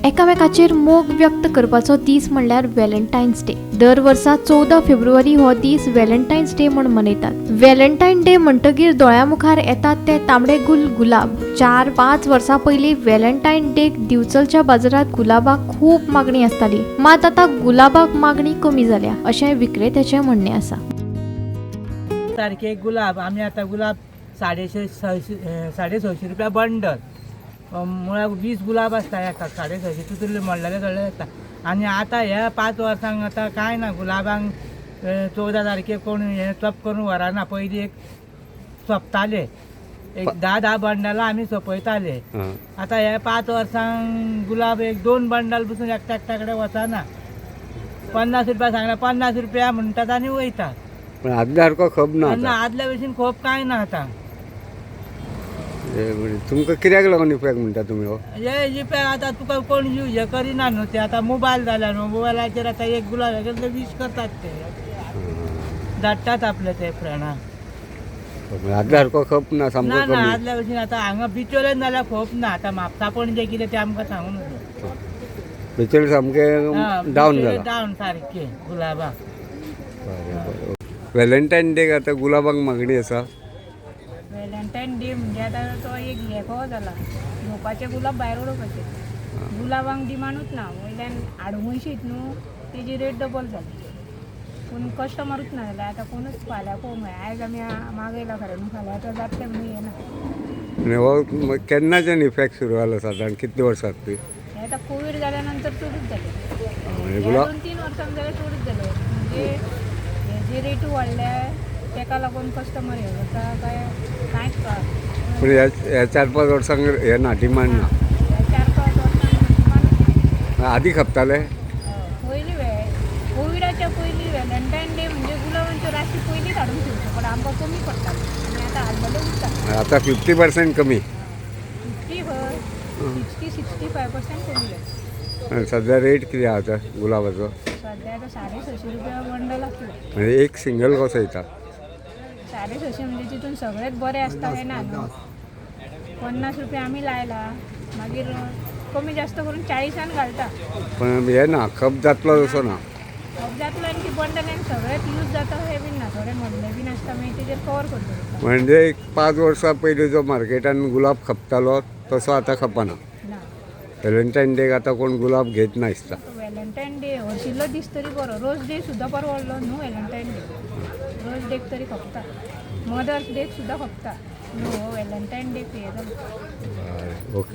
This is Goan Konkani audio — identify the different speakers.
Speaker 1: एकामेकाचेर मोग व्यक्त करपाचो दीस म्हणल्यार व्हॅलेंटायन्स डे. दर वर्सा 14 फेब्रुवारी हो दीस व्हॅलेंटायन्स डे म्हूण मनयतात. व्हॅलेंटायन डे म्हणटगीर दोळ्या मुखार येतात ते तांबडे गुल गुलाब. 4-5 वर्सां पयलीं व्हॅलेंटायन डेक दिवचलच्या बाजारांत गुलाबाक खूब मागणी आसताली, मात आतां गुलाबाक मागणी कमी जाल्या अशें विक्रेत्याचें म्हणणें आसा.
Speaker 2: तारखेक गुलाब आमी आतां गुलाब साडेशे सयशे 650 रुपया बंडल, म्हळ्यार 20 गुलाब आसता एका 650 तितूंतले म्हणलेले सगळे आसता. आनी आतां ह्या 5 वर्सांक आतां कांय ना गुलाबांक. 14 तारखेक कोण हें चप करून व्हरना. पयलीं एक सोंपताले, एक 10-10 बंडलां आमी सोंपयताले. आतां ह्या 5 वर्सांक गुलाब एक 2 बंडल पसून एकट्या एकट्या कडेन वचना. 50 रुपया सांगल्या, 50 रुपया म्हणटात आनी वयतात.
Speaker 3: पण आदल्या सारको खप ना.
Speaker 2: ना.
Speaker 3: आतां.
Speaker 2: आदल्या भशेन खोप कांय ना आतां.
Speaker 3: हे म्हणजे तुमकां कित्याक लागून इफेक्ट म्हणटा तुमी हो?
Speaker 2: हे इफेक्ट आतां तुका कोण हे करिना न्हू ते. आतां मोबायल जाल्या न्हू, मोबायलाचेर आतां एक गुलाब हे केले वीश करतात, ते धाडटात आपले ते फ्रेंडाक.
Speaker 3: म्हणजे आदल्या सारको खप ना सामको.
Speaker 2: ना ना.
Speaker 3: कमी.
Speaker 2: आदल्या भशेन आतां हांगा बिचोलेन जाल्यार खोप ना. आतां म्हापसा पणजे कितें तें आमकां सांगू नजो.
Speaker 3: बिचोले सामकें डावन जाला.
Speaker 2: डावन सारकें गुलाबाक.
Speaker 3: बरें बरें, व्हॅलेंटायन डेक आतां गुलाबांक मागणी आसा.
Speaker 4: व्हॅलेंटायन डे म्हणजे आतां तो एक हें कसो जाला, घेवपाचे गुलाब भायर उडोवपाचे. गुलाबांक डिमांडूच ना, वयल्यान हाडूंकय शीत न्हू, तेजी रेट डबल जाली. पूण कस्टमरूच ना जाल्यार आतां कोणूच फाल्यां पळोवंक जाय. आयज आमी मागयला खरें न्हू, फाल्यां आतां जातलें म्हणून येना.
Speaker 3: आनी हो केन्नाच्यान इफेक्ट सुरू जालो, सादारण कितले वर्सां ती?
Speaker 4: हे आतां कोवीड जाल्या नंतर चडूच जालें.
Speaker 3: म्हणजे
Speaker 4: ह्या
Speaker 3: गुलाब
Speaker 4: 2-3 वर्सांक जाल्यार चडूच जालें. म्हणजे हे जे रेटू वाडल्या तेका लागून कस्टमर हे जाता काय कांयच कळना.
Speaker 3: पूण ह्या ह्या 4-5 वर्सांक हे ना, डिमांड ना.
Speaker 4: ह्या 4-5 वर्सांक डिमांडूच ना.
Speaker 3: आदी खपताले.
Speaker 4: पयलीं वे कोविडाच्या पयलीं व्हॅलेंटायन डे म्हणजे गुलाबांच्यो राशी पयलींच हाडून ठेवच्यो, पण आमकां कमी पडटाले आनी आतां हाडलेले उरता.
Speaker 3: आतां 50% कमी.
Speaker 4: 50 खंय, 60-65% कमी जाता.
Speaker 3: आनी सद्या रेट कितें आसा आतां गुलाबाचो?
Speaker 4: सद्या आतां 650 रुपया बंडल आसले.
Speaker 3: म्हणजे एक सिंगल कसो येता?
Speaker 4: 650 म्हणजे तितून सगळेच बरे आसता काय ना न्हू. 50 रुपया आमी लायला, मागीर कमी जास्त करून 40 घालता.
Speaker 3: पण हे ना, खप जातलो तसो ना.
Speaker 4: खप जातलो आनी ती बंडल आनी सगळेच यूज जाता हे बीन ना, थोडे मदले बीन आसता, मागीर तेजेर कवर करता.
Speaker 3: म्हणजे एक 5 वर्सां पयलीं जो मार्केटान गुलाब खपतालो तसो आतां खपना.
Speaker 4: ना.
Speaker 3: व्हॅलेंटायन डेक आतां कोण गुलाब घेत ना दिसता.
Speaker 4: व्हॅलेंटायन डे हरशिल्लो दीस तरी बरो, रोज डे सुद्दां परवडलो न्हू. व्हॅलेंटायन डे रोज डेक तरी खपता, मदर्स डेक सुद्दां खपता न्हू, हो व्हॅलेंटायन डेक हे जालो.
Speaker 3: बरें, ओके.